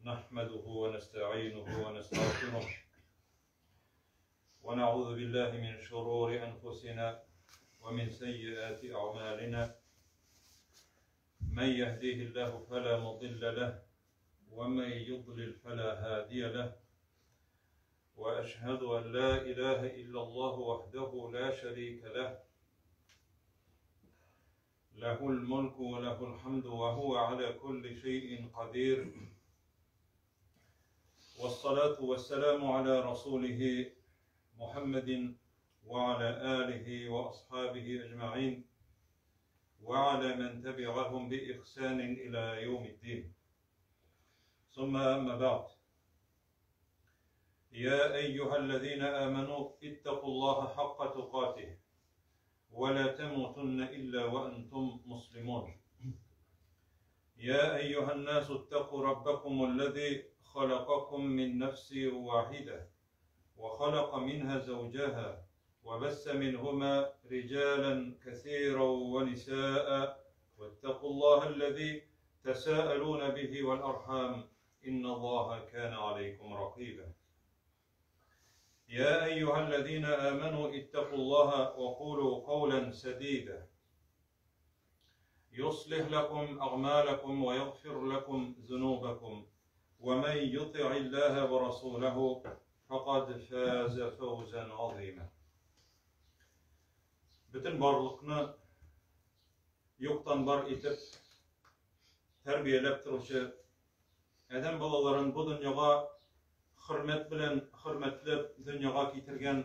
نحمده ونستعينه ونستغفره ونعوذ بالله من شرور أنفسنا ومن سيئات أعمالنا من يهديه الله فلا مضل له ومن يضلل فلا هادي له وأشهد أن لا إله إلا الله وحده لا شريك له له الملك وله الحمد وهو على كل شيء قدير والصلاة والسلام على رسوله محمد وعلى آله وأصحابه أجمعين وعلى من تبعهم بإحسان إلى يوم الدين ثم أما بعد يا أيها الذين آمنوا اتقوا الله حق تقاته ولا تموتن إلا وأنتم مسلمون يا أيها الناس اتقوا ربكم الذي خلقكم من نفس واحدة وخلق منها زوجها وبث منهما رجالا كثيرا ونساء واتقوا الله الذي تساءلون به والأرحام إن الله كان عليكم رقيبا يا أيها الذين آمنوا اتقوا الله وقولوا قولا سديدا يصلح لكم أعمالكم ويغفر لكم ذنوبكم ومن يطع الله ورسوله فقد فاز فوزا عظيما Бөтен барлыкны юктан бар итеп тәрбияләп торучы адәм балаларын бу дөньяга хөрмәт белән хөрмәтләп дөньяга китергән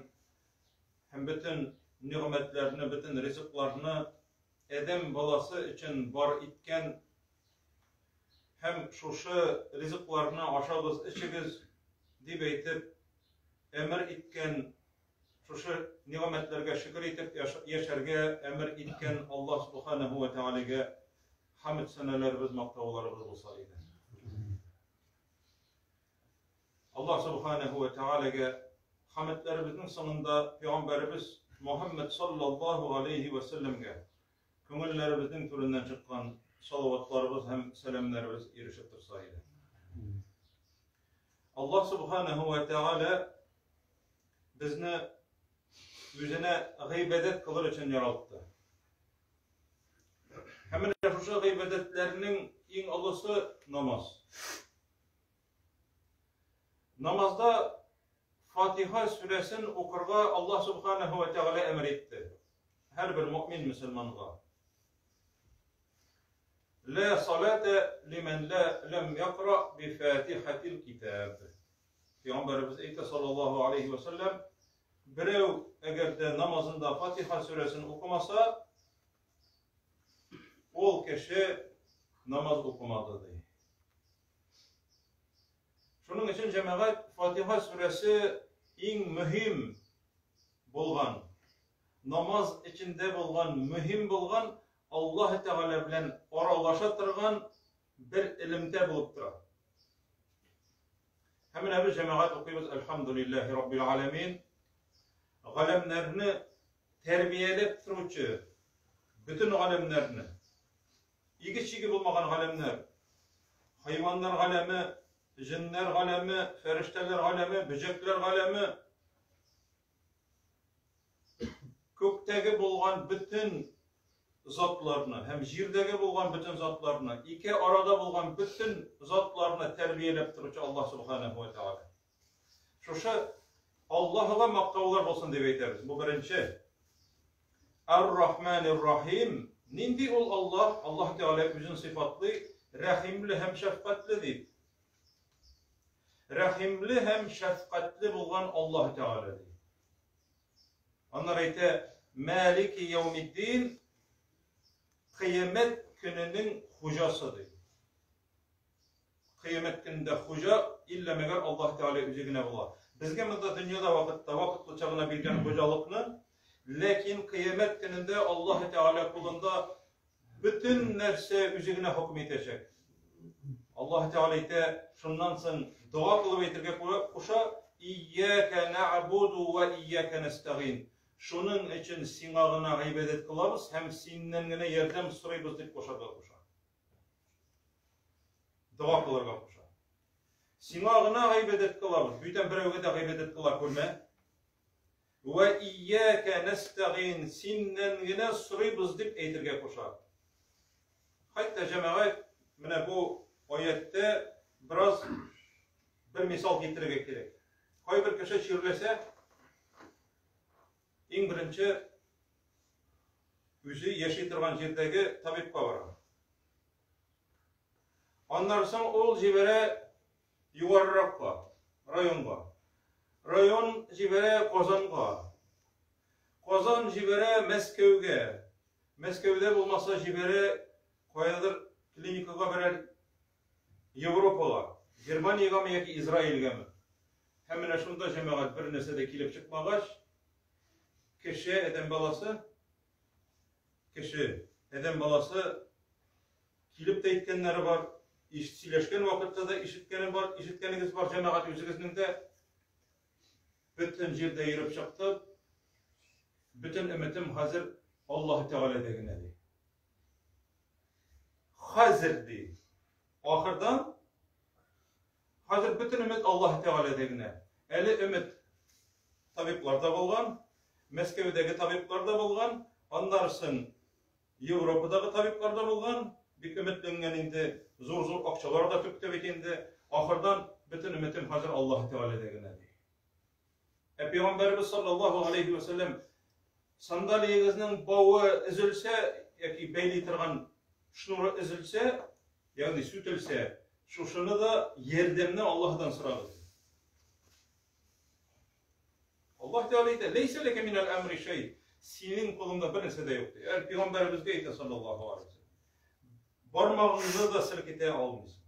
һәм бөтен нигъмәтләрне, бөтен ризыкларны адәм баласы өчен бар иткән һәм шушы ризыкларны ашагыз, эчегез дип әйтеп әмер иткән, шушы нигъмәтләргә шөкер итеп яшәргә әмер иткән Аллаһ субханаһу ва тәгаләгә хәмд сәнәләребез, мактауларыбыз булса иде. Аллаһ субханаһу ва тәгаләгә хәмдләребезнең соңында пәйгамбәребез Мухаммад саллаллаһу алейхи ва сәлләмгә күңелләребезнең түреннән чыккан салаватларыбыз һәм сәламнәребез ирешеп торса иде. Аллаһ субханаһу ва тәгалә безне үзенә гыйбадәт кылыр өчен яралтты. Һәм менә шушы гыйбадәтләрнең иң олысы намаз. Намазда Фатиха сүрәсен укырга Аллаһ субханаһу ва тәгалә әмер итте. Һәрбер мөмин мөселманга. Ла салата лиман ла лам якра би фатихатил китаб. Пәйгамбәребез әйтә саллаллаһу алейхи ва саллям, берәү әгәр дә намазында Фатиха сүрәсен укымаса, ул кеше намаз укымады ди. Шуның өчен җәмәгать Фатиха сүрәсе иң мөһим булган, намаз эчендә булган, мөһим булган Аллаһ Тәгалә белән аралаша торган бер элемтә булып тора. Һәм менә без җәмәгать укыйбыз Әлхәмдулиллаһи Раббил Аләмин. Галәмнәрне тәрбияләп торучы бөтен галәмнәрне Иге-чиге булмаган галәмнәр. Хайваннар галәме, җеннәр галәме, фәрештәләр галәме, бөҗәкләр галәме. Күктәге булган бөтен затларны һәм җирдәге булган бөтен затларны, ике арада булган бөтен затларны тәрбияләп торучы Аллаһ субханаһу ва тааля. Шушы Аллаһыга мактаулар булсын дип әйтәбез. Бу беренче. Ар-Рахманир-Рахим. Нинди ул Аллаһ? Аллаһ Тәгалә үзен сыйфатлый рәхимле һәм шәфкатьле дип. Рәхимле һәм шәфкатьле булган Аллаһ Тәгалә ди. Аннары әйтә, Малики яумиддин, кыямәт көненең хуҗасы ди. Кыямәт көнендә хуҗа иллә мәгәр Аллаһ Тәгалә үзе генә була. Безгә монда дөньяда вакытта вакытлыча гына биргән хуҗалыкны, ләкин кыямәт көнендә Аллаһ Тәгалә кулында бөтен нәрсә үзе генә хөкем итәчәк. Аллаһ Тәгалә әйтә, шуннан соң дога кылып әйтергә куша, Ияка нәгъбуду ва ияка нәстәгыйн. Шуның өчен сиңа гына гыйбадәт кылабыз һәм синнән генә ярдәм сорыйбыз дип кушарга куша. Дога кылырга куша. Сиңа гына гыйбадәт кылабыз, бүтән берәүгә дә гыйбадәт кыла күрмә. Вә ияка нәстәгыйн, синнән генә сорыйбыз дип әйтергә куша. Хәтта җәмәгать менә бу аятьтә бераз бер мисал китерергә кирәк. Кайбер кеше чирләсә, иң беренче үзе яши торган җирдәге табибка бара. Аннан соң ул җибәрә югарыракка, районга. Район җибәрә Казанга. Казан җибәрә Мәскәүгә. Мәскәүдә булмаса җибәрә каядыр клиникага берәр Европага, Германиягәме яки Израильгәме. Һәм менә шунда җәмәгать бер нәрсә дә килеп чыкмагач, кеше, адәм баласы, кеше, адәм баласы килеп тә әйткәннәре бар, сөйләшкән вакытта да ишеткәне бар, ишеткәнегез бар, җәмәгать үзегезнең дә бөтен җирдә йөреп чыкты. Бөтен өметем хәзер Аллаһ Тәгаләдә генә ди. Хәзер ди. Ахырдан хәзер бөтен өмет Аллаһ Тәгаләдә генә. Әле өмет табибларда булган, Мәскәүдәге табибларда булган, аннары соң Европадагы табибларда булган, бик өметләнгән инде, зур-зур акчалар да түкте бит инде. Ахырдан бөтен өметем хәзер Аллаһ Тәгаләдә генә ди. Ә пәйгамбәребез саллаллаһу алейхи ва сәлләм сандалиегезнең бавы өзелсә яки бәйли торган шнуры өзелсә, ягъни сүтелсә, шушыны да ярдәмне Аллаһдан сорагыз. Аллаһ Тәгалә әйтә, "Ләйсә ләкә минәл әмри шәй." Синең кулыңда бер нәрсә дә юк ди. Әр пәйгамбәребезгә әйтә саллаллаһу алейһи ва сәлләм. Бармагыңны да селкетә алмыйсың.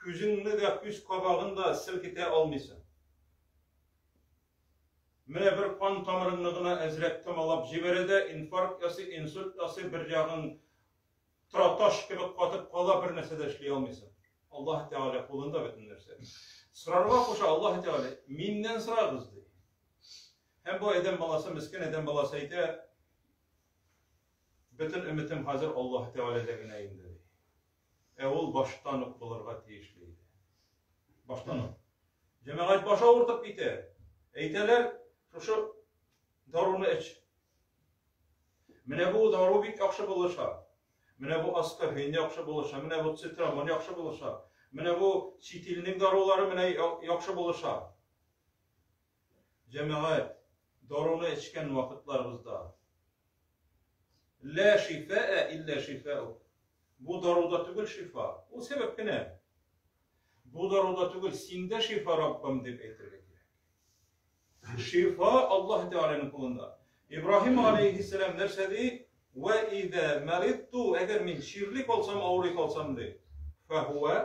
Күзеңне дә, күз кабагын да селкетә алмыйсың. Менә бер кан тамырыңны гына әзрәк томалап җибәрә дә, инфаркт ясый, инсульт ясый, бер ягың тора таш кебек катып кала, бер нәрсә дә эшли алмыйсың. Аллаһ Тәгалә кулында бөтен нәрсә. Сорарга куша Аллаһ Тәгалә, миннән сорагыз ди. Һәм бу адәм баласы, мескен адәм баласы әйтә, бөтен өметем хәзер Аллаһ Тәгаләдә генә инде ди. Ә ул баштан ук булырга тиешле иде. Баштан ук. Җәмәгать баш авыртып китә. Әйтәләр, шушы даруны эч. Менә бу дару бик яхшы булыша. Менә бу аскофен яхшы булыша, менә бу цитрамон яхшы булыша. Менә бу чит илнең дарулары менә яхшы булыша. Җәмәгать, даруны эчкән вакытларыбызда Лә шифаа илля шифау. Бу даруда түгел шифа, ул сәбәп кенә. Бу даруда түгел, синдә шифа, Раббым, дип әйтергә кирәк. Шифа Аллаһ Тәгаләнең кулында. Ибраһим алейһиссәлам нәрсә ди? Вә иза маридту, әгәр мин чирли калсам, авырый калсам ди. Фәһуә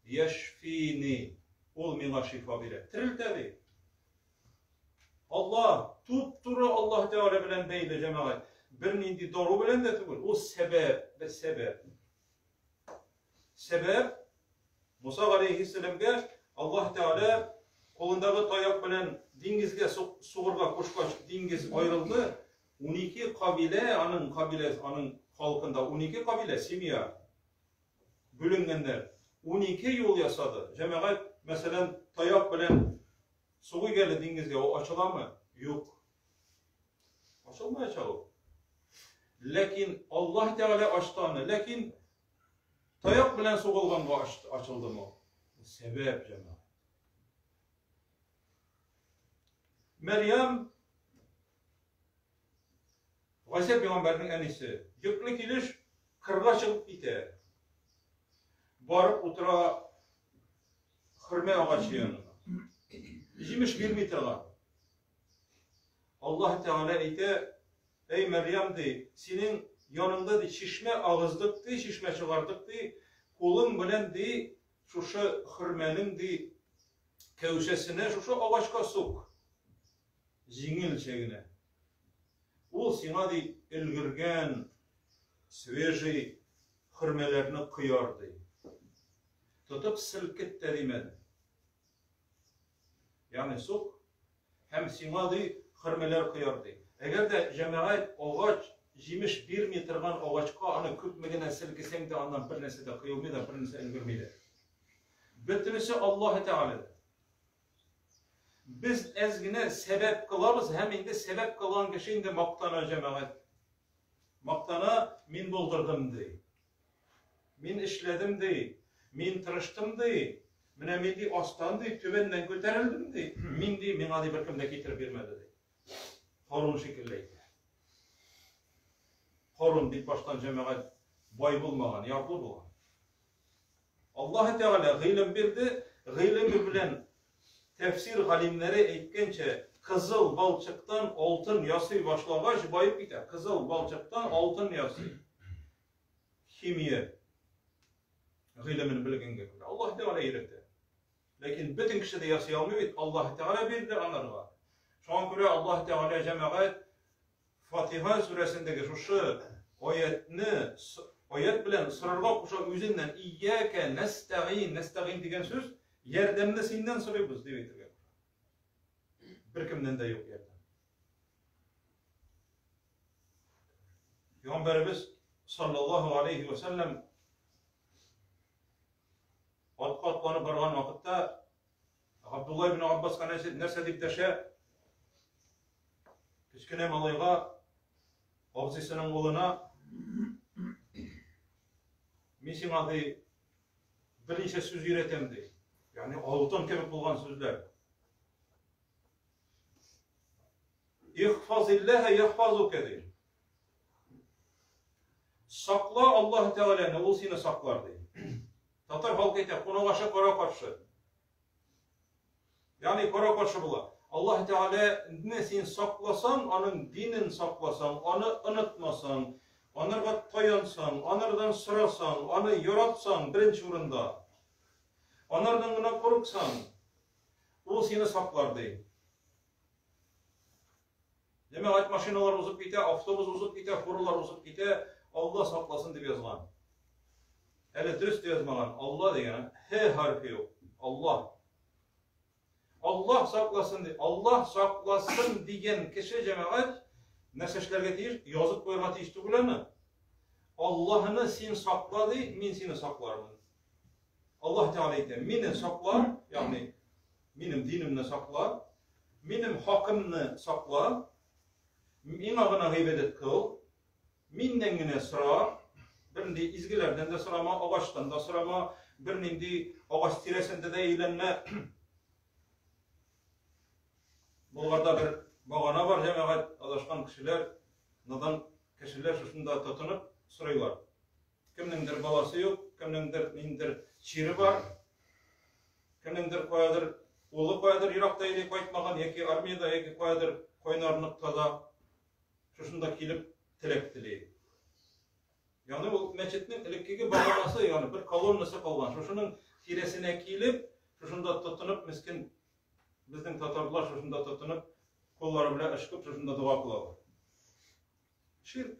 яшфини. Ул миңа шифа бирә. Терелтә ди. Аллаһ, туп-туры Аллаһ Тәгалә белән бәйле җәмәгать. Бернинди дару белән дә түгел, ул сәбәп, бер сәбәп. Сәбәп Муса галәйһиссәламгә Аллаһ Тәгалә кулындагы таяк белән диңгезгә сугырга кушкач, диңгез аерылды. 12 кабилә, аның кабилә, аның халкында 12 кабилә, семья бүленгәннәр. 12 юл ясады. Җәмәгать, мәсәлән, таяк белән Сугыйк әле диңгезгә, ул ачыламы? Юк. Ачылмаячак ул. Ләкин Аллаһ Тәгалә ачты аны. Ләкин таяк белән сугылганга ачылдымы? Сәбәп, җәмәгать. Мәрьям Гайсә пәйгамбәрнең әнисе, йөкле килеш кырга чыгып китә. Барып утыра хөрмә агачы янына. Җимеш бирми торган. Аллаһ Тәгалә әйтә, Әй Мәрьям ди, синең яныңда ди чишмә агыздык ди, чишмә чыгардык ди, кулың белән ди шушы хөрмәнең ди кәүсәсенә шушы агачка сук. Җиңелчә генә. Ул сиңа ди өлгергән свежий хөрмәләрне кояр ди. Тотып селкет тә димәде. Ягъни сук һәм сиңа ди хөрмәләр кояр ди. Әгәр дә җәмәгать агач җимеш бирми торган агачка аны күпме генә селкесәң дә аннан бер нәрсә дә коелмый да, бер нәрсә өлгерми дә. Бөтенесе Аллаһы Тәгаләдә. Без әз генә сәбәп кылабыз һәм инде сәбәп кылган кеше инде мактана җәмәгать. Мактана, мин булдырдым ди. Мин эшләдем ди. Мин тырыштым ди. Менә мин ди астан ди, түбәннән күтәрелдем ди. Мин ди, миңа ди беркем дә китереп бирмәде ди. Карун шикелле әйтә. Карун бит баштан җәмәгать бай булмаган, ярлы булган. Аллаһы Тәгалә гыйлем бирде, гыйлеме белән тәфсир галимнәре әйткәнчә, кызыл балчыктан алтын ясый башлагач, баеп китә. Кызыл балчыктан алтын ясый. Химия гыйлемен белгәнгә күрә. Аллаһ Тәгалә өйрәтә. Ләкин бөтен кеше дә ясый алмый бит, Аллаһ Тәгалә бирде анарга. Шуңа күрә Аллаһ Тәгалә җәмәгать Фатиха сүрәсендәге шушы аятьне аять белән сорарга куша үзеннән Ияка нәстәгыйн, нәстәгыйн дигән сүз ярдәмне синнән сорыйбыз дип әйтергә куша. Беркемнән дә юк ярдәм. Пәйгамбәребез саллаллаһу алейхи ва сәлләм атка атланып барган вакытта Габдулла ибн Аббаска нәрсә дип дәшә? Кечкенә малайга, абзыйсының улына, мин сиңа ди, берничә сүз өйрәтәм ди. Ягъни алтын кебек булган сүзләр. Ихфазиллаһа яхфазука ди. Сакла Аллаһ Тәгаләне, ул сине саклар ди. Татар халкы әйтә, кунак ашы кара каршы. Ягъни кара каршы була. Аллаһ Тәгаләне син сакласаң, аның динен сакласаң, аны онытмасаң, анарга таянсаң, анардан сорасаң, аны яратсаң беренче урында. Анардан гына курыксаң, ул сине саклар ди. Җәмәгать машиналар узып китә, автобус узып китә, фуралар узып китә, Алла сакласын дип язган. Әле дөрес тә язмаган. Алла дигән, Һ хәрфе юк. Алла. Аллаһ сакласын ди. Аллаһ сакласын дигән кеше җәмәгать нәрсә эшләргә тиеш? Язып куярга тиеш түгел аны. Аллаһны син сакла ди, мин сине саклармын. Аллаһ Тәгалә әйтә, мине сакла, ягъни минем динемне сакла, минем хакымны сакла, миңа гына гыйбадәт кыл, миннән генә сора, бернинди изгеләрдән дә сорама, агачтан да сорама, бернинди агач тирәсендә дә әйләнмә. Болгарда бер багана бар, җәмәгать, адашкан кешеләр, надан кешеләр шушында тотынып сорыйлар. Кемнеңдер баласы юк, кемнеңдер ниндидер чире бар, кемнеңдер каядыр улы каядыр еракта или кайтмаган, яки армиядә, яки каядыр кайнар ноктада шушында килеп теләк тели. Ягъни ул мәчетнең элеккеге баганасы, ягъни бер колоннасы калган. Шушының тирәсенә килеп, шушында тотынып, мескен безнең татарлар шушында тотынып, куллары белән ышкып, шушында дога кылалар. Ширк.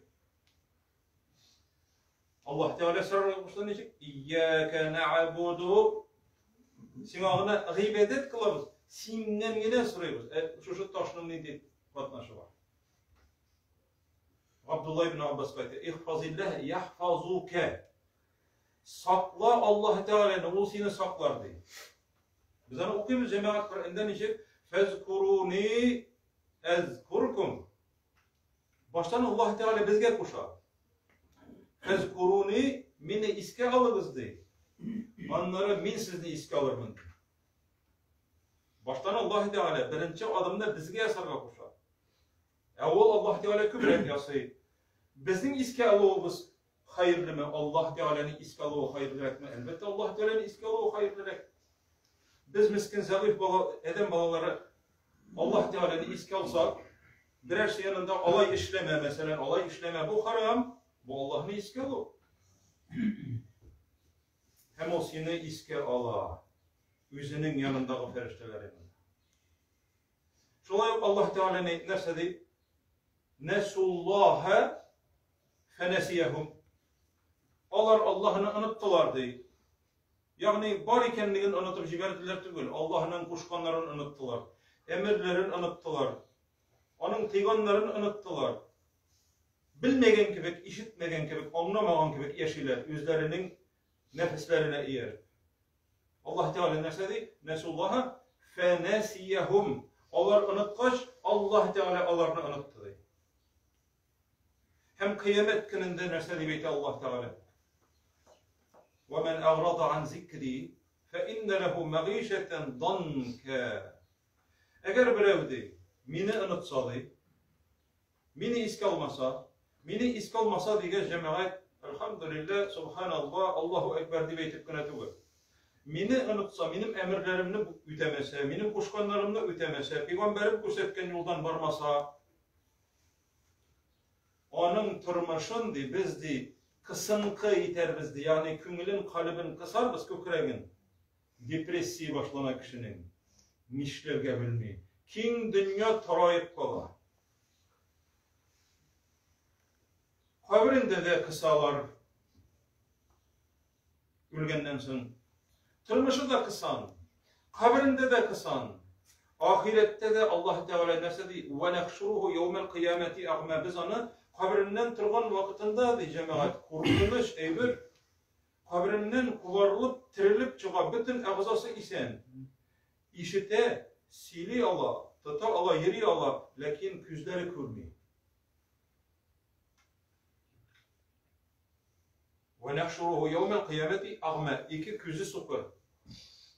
Аллаһ Тәгалә сорарга кушты ничек? Ияка нәгъбуду. Сиңа гына гыйбадәт кылабыз, синнән генә сорыйбыз. Ә шушы ташның нинди катнашы бар? Абдулла ибн Аббас әйтә, "Ихфазиллаһ яхфазука." Сакла Аллаһ Тәгаләне, ул сине саклар ди. Без аны укыйбыз җәмәгать Коръәндә ничек? Фәзкуруни әзкуркум. Баштан Аллаһ Тәгалә безгә куша. Фәзкуруни, мине искә алыгыз ди. Аннары мин сезне искә алырмын. Баштан Аллаһ Тәгалә беренче адымны безгә ясарга куша. Ә ул Аллаһ Тәгалә күбрәк ясый. Безнең искә алуыбыз хәерлеме? Аллаһ Тәгаләнең искә алуы хәерлерәкме? Әлбәттә, Аллаһ Тәгаләнең искә алуы хәерлерәк. Без мескен зәгыйфь бала, адәм балалары Аллаһ Тәгаләне искә алсак, берәрсе янында алай эшләмә, мәсәлән, алай эшләмә, бу харам, бу Аллаһны искә алу. Һәм ул сине искә ала, үзенең янындагы фәрештәләр янында. Шулай ук Аллаһ Тәгалә нәрсә ди? Нәсуллаһа фәнәсияһум. Алар Аллаһны оныттылар ди. Ягъни бар икәнлеген онытып җибәрделәр түгел, Аллаһның кушканнарын оныттылар, әмерләрен оныттылар, аның тыйганнарын оныттылар. Белмәгән кебек, ишетмәгән кебек, аңламаган кебек яшиләр, үзләренең нәфесләренә ияреп. Аллаһ Тәгалә нәрсә ди? Нәсуллаһа фәнәсияһум. Алар оныткач, Аллаһ Тәгалә аларны онытты ди. Һәм кыямәт көнендә нәрсә дип әйтә Аллаһ Тәгалә? Ва ман аграда ан зикри фа инна лаху мәгыйшәтән данка. Әгәр берәү ди, мине онытса ди, мине искә алмаса, мине искә алмаса дигән җәмәгать, әлхәмдүлилләһ, субханаллаһ, Аллаһу әкбәр дип әйтеп кенә түгел. Мине онытса, минем әмерләремне үтәмәсә, минем кушканнарымны үтәмәсә, пәйгамбәрем күрсәткән юлдан бармаса, Аның тормышын, ди, без, ди, кысынкы итәрбез, ди, ягъни күңелен, калебен кысарбыз, күкрәген. Депрессия башлана кешенең. Нишләргә белми. Киң дөнья тараеп кала. Каберендә дә кысалар. Үлгәннән соң тормышы да кысан, каберендә дә кысан. Ахирәттә дә Аллаһ Тәгалә нәрсә ди? Ва нахшуруху яумал кыямати агма. Без аны кабереннән торган вакытында ди, җәмәгать, куркыныч әйбер. Кабереннән кубарылып, терелеп чыга, бөтен әгъзасы исән. Ишетә, сөйли ала, тота ала, йөри ала, ләкин күзләре күрми. Вә нәхшуруху яумәл кыямәти агма. Ике күзе сукыр.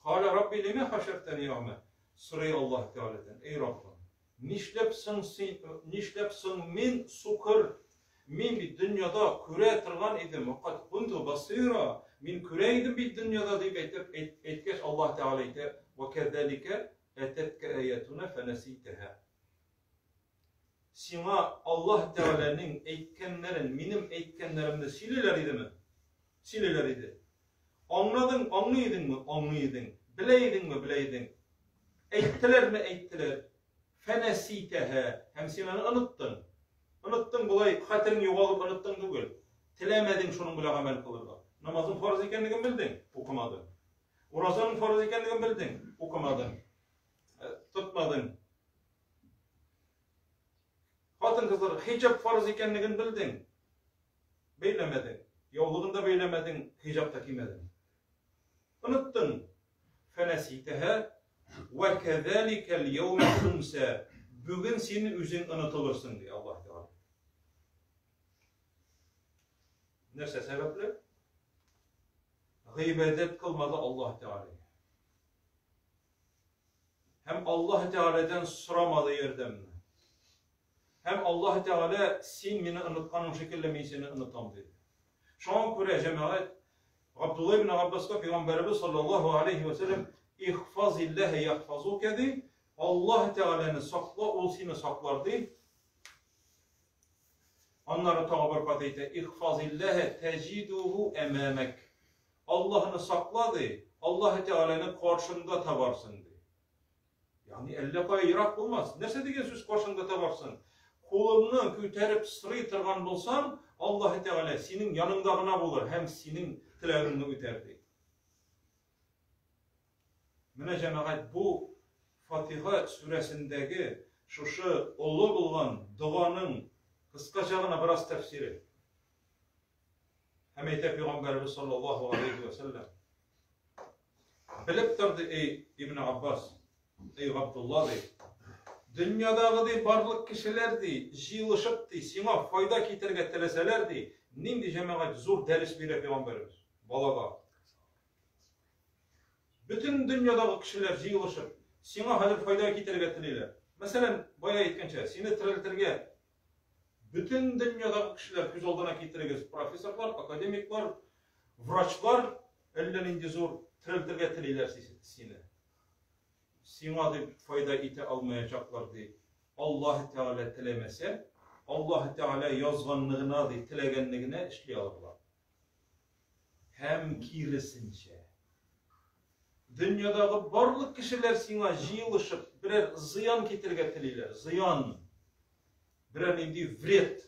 Калә Рабби лимә хашәртәни агма. Сорый Аллаһ Тәгаләдән, Эй Раббым, нишләп соң син, нишләп соң мин сукыр? Мин бит дөньяда күрә торган идем. Вакат кунту басира. Мин күрә идем бит дөньяда дип әйтеп, әйткәч, Аллаһ Тәгалә әйтә, Вә кәзәликә әтәткә аятуна фәнәситәһә. Сиңа Аллаһ Тәгаләнең әйткәннәрен, минем әйткәннәремне сөйлиләр идеме? Сөйлиләр иде. Аңладың, аңлый идеңме? Аңлый идең. Белә идеңме? Белә идең. Әйттеләрме? Әйттеләр. Фәнәситәһә. Һәм син аны оныттың. Оныттың, болай хәтерең югалып оныттың түгел. Теләмәдең шуның белән гамәл кылырга. Намазның фарыз икәнлеген белдең, укымадың. Уразаның фарыз икәнлеген белдең, укымадың. Э, тотмадың. Хатын-кызлар хиҗап фарыз икәнлеген белдең. Бәйләмәдең. Яулыгын да бәйләмәдең, хиҗап та кимәдең. Оныттың. Фәнәситәһә вә кәзәликәл яумә тунсә. Бүген син үзең онытылырсың, ди Аллаһ Тәгалә. Нәрсә сәбәпле? Гыйбадәт кылмады Аллаһ Тәгаләгә. Һәм Аллаһ Тәгаләдән сорамады ярдәмне. Һәм Аллаһ Тәгалә, син мине онытканың шикелле, мин сине онытам, диде. Шуңа күрә, җәмәгать, Габдулла ибн Габбаска пәйгамбәребез саллаллаһу алейхи ва сәлләм ихфазиллаһ яхфазука ди, Аллаһ Тәгаләне сакла, ул сине саклар ди. Аннары тагы бер кат әйтә, ихфазиллаһ таҗидуху әмамак. Аллаһны сакла, ди, Аллаһы Тәгаләне каршыңда табарсың, ди. Ягъни әллә кая ерак булмас. Нәрсә дигән сүз каршыңда табарсың? Кулыңны күтәреп сорый торган булсаң, Аллаһы Тәгалә синең яныңда гына булыр һәм синең теләгеңне үтәр, ди. Менә җәмәгать бу Фатиха сүрәсендәге шушы олы булган доганың кыскача гына бераз тәфсире. Һәм әйтә пәйгамбәребез саллаллаһу алейхи ва сәлләм. Белеп тор, ди, эй Ибн Аббас, эй Габдулла, ди. Дөньядагы ди барлык кешеләр ди, җыелышып ди, сиңа файда китерергә теләсәләр ди, нинди җәмәгать зур дәрес бирә пәйгамбәребез балага. Бөтен дөньядагы кешеләр җыелышып, сиңа хәзер файда китерергә телиләр. Мәсәлән, бая әйткәнчә, сине терелтергә Бөтен дөньядагы кешеләр күз алдына китерегез, профессорлар, академиклар, врачлар әллә нинди зур терелтергә телиләр сине. Сиңа дип файда итә алмаячаклар ди. Аллаһ Тәгалә теләмәсә, Аллаһ Тәгалә язганны гына ди, теләгәнне генә эшли алырлар. Һәм киресенчә. Дөньядагы барлык кешеләр сиңа җыелышып берәр зыян китерергә телиләр. Зыян. Берәр нинди вред.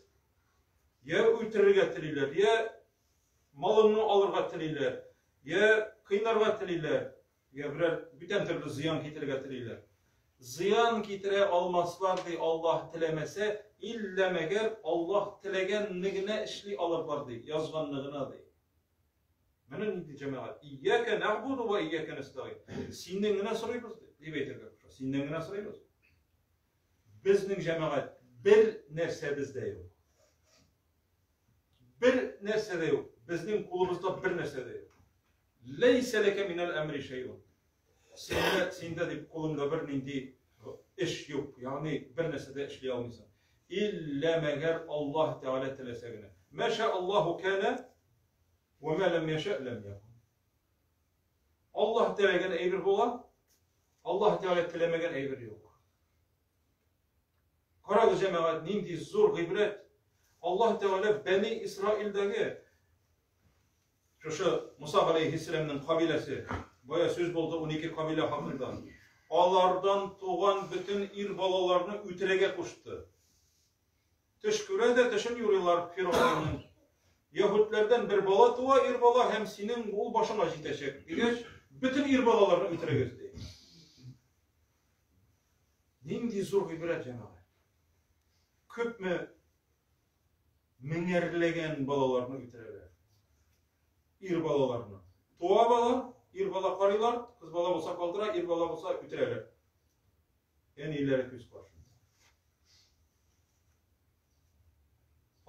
Я үтерергә телиләр, я малыңны алырга телиләр, я кыйнарга телиләр, я берәр бүтән төрле зыян китерергә телиләр. Зыян китерә алмаслар ди Аллаһ теләмәсә, иллә мәгәр Аллаһ теләгәнне генә эшли алырлар ди, язганны гына ди. Менә нинди җәмәгать. Ияка нәгъбуду ва ияка нәстәгыйн. Синнән генә сорыйбыз дип әйтергә куша. Синнән генә сорыйбыз. Безнең җәмәгать бер нәрсәбез дә юк. Бер нәрсә дә юк. Безнең кулыбызда бер нәрсә дә юк. Ләйсә ләкә минәл әмри шәйун. Синдә, синдә дип кулыңда бер нинди эш юк. Ягъни бер нәрсә дә эшли алмыйсың. Иллә мәгәр Аллаһ Тәгалә теләсә генә. Мәшә Аллаһу кана ва ма ләм яшә ләм якун. Аллаһ теләгән әйбер була, Аллаһ Тәгалә теләмәгән әйбер юк. Карагыз, җәмәгать, нинди зур гыйбрәт. Аллаһ Тәгалә Бәни Исраилдәге шушы Муса галәйһиссәламнең кабиләсе, бая сүз булды 12 кабилә хакында. Алардан туган бөтен ир балаларны үтерергә кушты. Төш күрә дә төшен юрыйлар Фиргавеннең. Яһүдләрдән бер бала туа, ир бала, һәм синең ул башыңа җитәчәк, дигәч, бөтен ир балаларны үтерегез, ди. Нинди зур гыйбрәт, җәмәгать. Күпме меңәрләгән балаларны үтерәләр. Ир балаларны. Туа бала, ир бала карыйлар, кыз бала булса калдыра, ир бала булса үтерәләр. Әниләре күз каршында.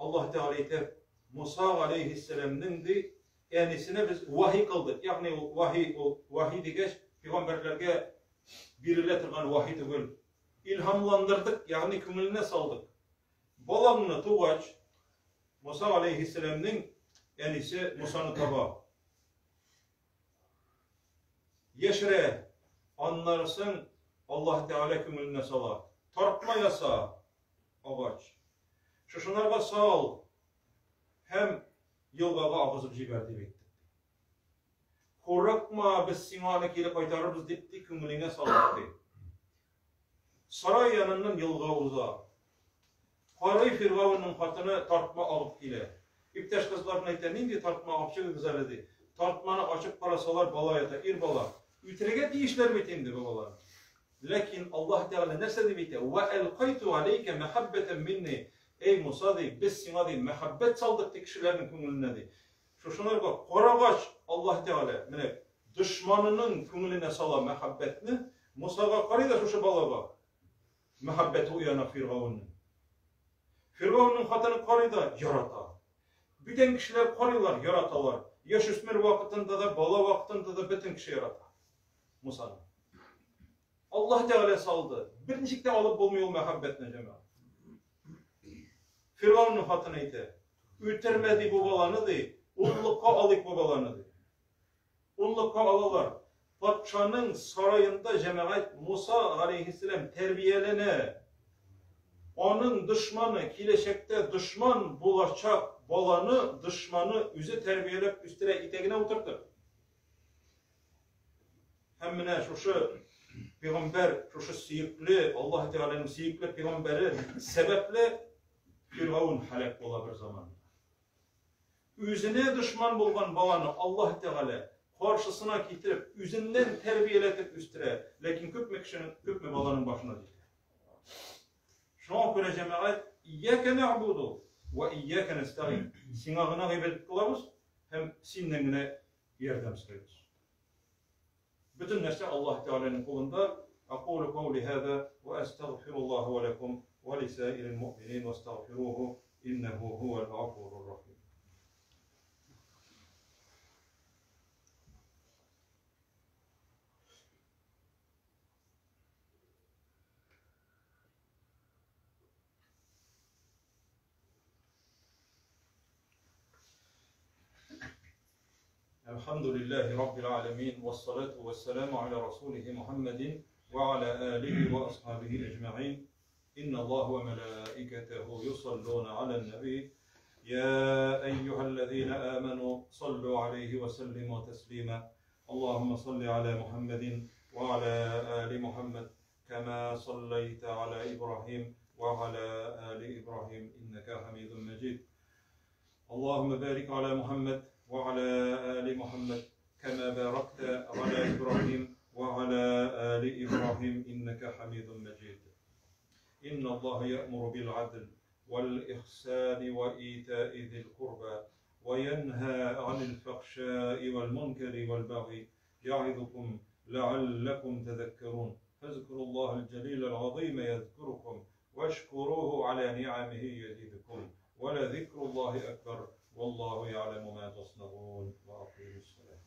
Аллаһ Тәгалә әйтә, Муса галәйһиссәламнең ди, әнисенә без вахи кылдык. Ягъни ул вахи, ул вахи дигәч, пәйгамбәрләргә бирелә торган вахи түгел. Илһамландырдык, ягъни күңеленә салдык. Балаңны тугач, Муса алейһиссәламнең әнисе Мусаны таба. Яшерә, аннары соң Аллаһ Тәгалә күңеленә сала. Тартма яса, агач. Шушынарга сал һәм елгага агызып җибәр дип әйтте. Курыкма, без сиңа аны кире кайтарырбыз дип ди, күңелеңә салдык ди. Сарай яныннан елга уза. Карый Фиргавенның хатыны тартма алып килә. Иптәш кызларына әйтә, нинди тартма алып чыгыгыз әле ди. Тартманы ачып карасалар, бала ята, ир бала. Үтерергә тиешләр бит инде бу баланы. Ләкин Аллаһ Тәгалә нәрсә дип әйтә? Ва алқайту алейка мәхәббәтән минни. Эй Муса ди, без сиңа ди мәхәббәт салдык ди кешеләрнең күңеленә ди. Шушыларга карагач, Аллаһ Тәгалә менә дошманының күңеленә сала мәхәббәтне, Мусага карый да шушы балага мәхәббәте уяна Фиргавеннең. Фиргавеннең хатыны карый да ярата. Бүтән кешеләр карыйлар, яраталар. Яшүсмер вакытында да, бала вакытында да бөтен кеше ярата Мусаны. Аллаһ Тәгалә салды. Берничек тә алып булмый ул мәхәббәтне, җәмәгать. Фиргавеннең хатыны әйтә, үтермә ди бу баланы ди, уллыкка алыйк бу баланы ди. Уллыкка алалар. Патшаның сараенда җәмәгать Муса галәйһиссәлам тәрбияләнә. Аның дошманы киләчәктә дошман булачак баланы дошманы үзе тәрбияләп үстерә, итәгенә утыртып. Һәм менә шушы пәйгамбәр, шушы сөекле, Аллаһ Тәгаләнең сөекле пәйгамбәре сәбәпле Фиргаун һәлак була бер заман. Үзенә дошман булган баланы Аллаһ Тәгалә каршысына китереп, үзеннән тәрбияләтеп үстерә, ләкин күпме кешенең, күпме баланың башына җитә. Шуңа күрә җәмәгать ияка нәгъбуду ва ияка нәстәгыйн. Сиңа гына гыйбадәт кылабыз һәм синнән генә ярдәм сорыйбыз. Бөтен нәрсә Аллаһ Тәгаләнең кулында. Акулу каули һаза ва астагфируллаһа ва лакум ва лисаирил муъминин вастагфируху иннаху хувал гафурур рахим. الحمد لله رب العالمين والصلاة والسلام على رسوله محمد وعلى آله وأصحابه أجمعين إن الله وملائكته يصلون على النبي يا أيها الذين آمنوا صلوا عليه وسلموا تسليما اللهم صل على محمد وعلى آل محمد كما صليت على إبراهيم وعلى آل إبراهيم إنك حميد مجيد اللهم بارك على محمد وعلى آل محمد كما باركت على إبراهيم وعلى آل إبراهيم إنك حميد مجيد إن الله يأمر بالعدل والإحسان وإيتاء ذي القربى وينهى عن الفحشاء والمنكر والبغي يعظكم لعلكم تذكرون فاذكروا الله الجليل العظيم يذكركم واشكروه على نعمه يزيدكم ولذكر الله أكبر والله يعلم ما تصنعون وأقيموا الصلاة.